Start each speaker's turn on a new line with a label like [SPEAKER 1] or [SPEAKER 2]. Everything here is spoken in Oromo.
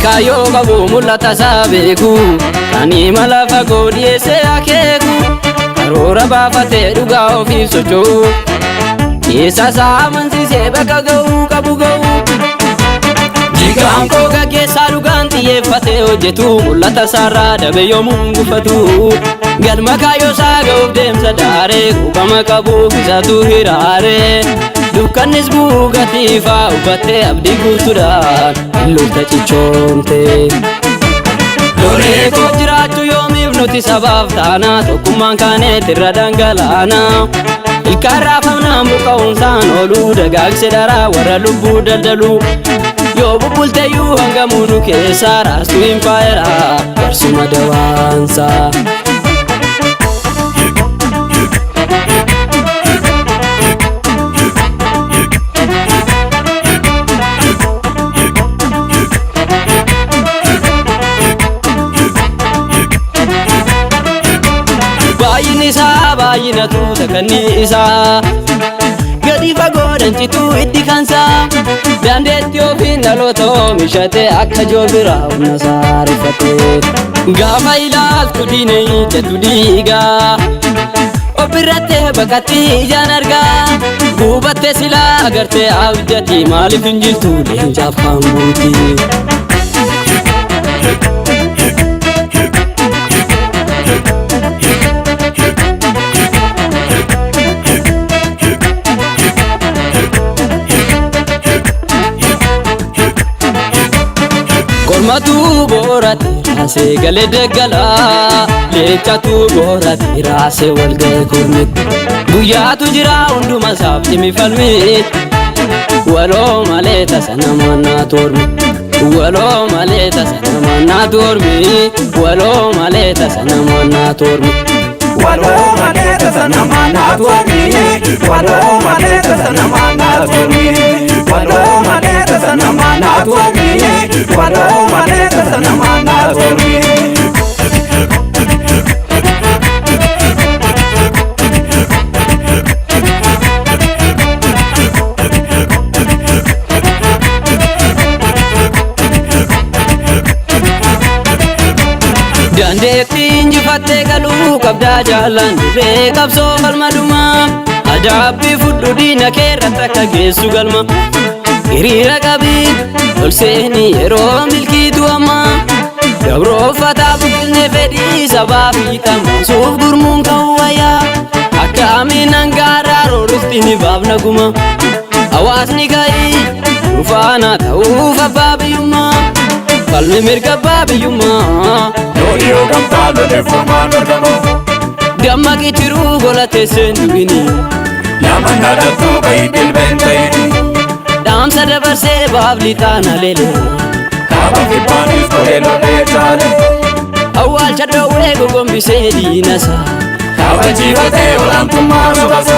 [SPEAKER 1] kaayyoo qabu mul'ata isaa beeku, kan imala fagoo dhiyeessee akeeku, karoora baafatee dhugaa ofiif socho'u, keessa isaa amansiisee bakka ga'uu qabu ga'u. Jigaan koo gaggeessaa dhugaan xiyyeeffatee hojjetu, mul'ata isaarraa dabe yoomuu gufatu. Galma kaayyoo isaa ga'uuf deemsa daaree, quuqama qabuuf isatu hiraaree. Dukkannis buugatiifaa hubattee abdii guutuudhaan lolta cichoomte. Lolee koo jiraachuu yoomiif nuti sabaaf taana, tokkummaan kaaneet irra dhangalaana. Ilkaan raafamnaan buqqa'umsaan ooluu, dagaagse daraa warra lubbuu daldalu. Yoo bubbulteeyyuu hangamuu nu keessaa raastuu hin faayeraa barsuma dawaansaa. Baay'inni isaa baay'inatu takanni isaa, gadi fagoodhaan cituu itti kansaa. Dandeettii ofiin dhaloota oomishate, akka joobiraa humna saareffate. Gaafa ilaaltu diinee ijatu dhiigaa, ofirrattee baqatti ijaan argaa. Gubattee silaa agartee abjati, maaliif hin jirtu leencaaf kan buuti. Kormatu boorate raasee galee daggalaa, leencatu boorate raasee wal ga'e kormitti. Guyyaatu jira hunduma isaaf cimi falmi, waloo malee tasa nama naa tormi. Waloo malee tasa nama naa tormi. Waloo malee tasa nama naa tormi.
[SPEAKER 2] Waloo malee tasa nama naa tormi. Waloo malee tasa nama naa tormi. Waloo malee tasa nama naa tormi. Waloo malee tasa nama naa tormi.
[SPEAKER 1] Dandeettii injifattee galuu qabdaa jaalan, dirree qabsoo falmadumaa. Adaabbii fudhu diina keerratti akka geessu galma. Hiriira qabii ol seenii yeroo milkiitu amma. Gabroo uffataa buqqisnee fedhii sabaa fiixan baasuuf gurmuun ka'uu wayyaa. Akka aminan gaaraa roorufti ni baafna guma. Hawaasni ka'ii nufaana ta'uuf abbaa biyyummaa. Falmi mirga abbaa biyyummaa.
[SPEAKER 2] Looliyoo gamtaa lolee furmaan argamu.
[SPEAKER 1] Dammaqi tiruu gola teesseen du'ini.
[SPEAKER 2] Nama dhaadattuu bahii dilbeen ta'ini.
[SPEAKER 1] Dhaamsa dabarsee baaf lixaana lele.
[SPEAKER 2] Kaaba kibbaanis godhee lolee caale.
[SPEAKER 1] Awwaalcha dhoowwee gogombisee diinasa.
[SPEAKER 2] Kabachiifatee olaantummaa sabasa.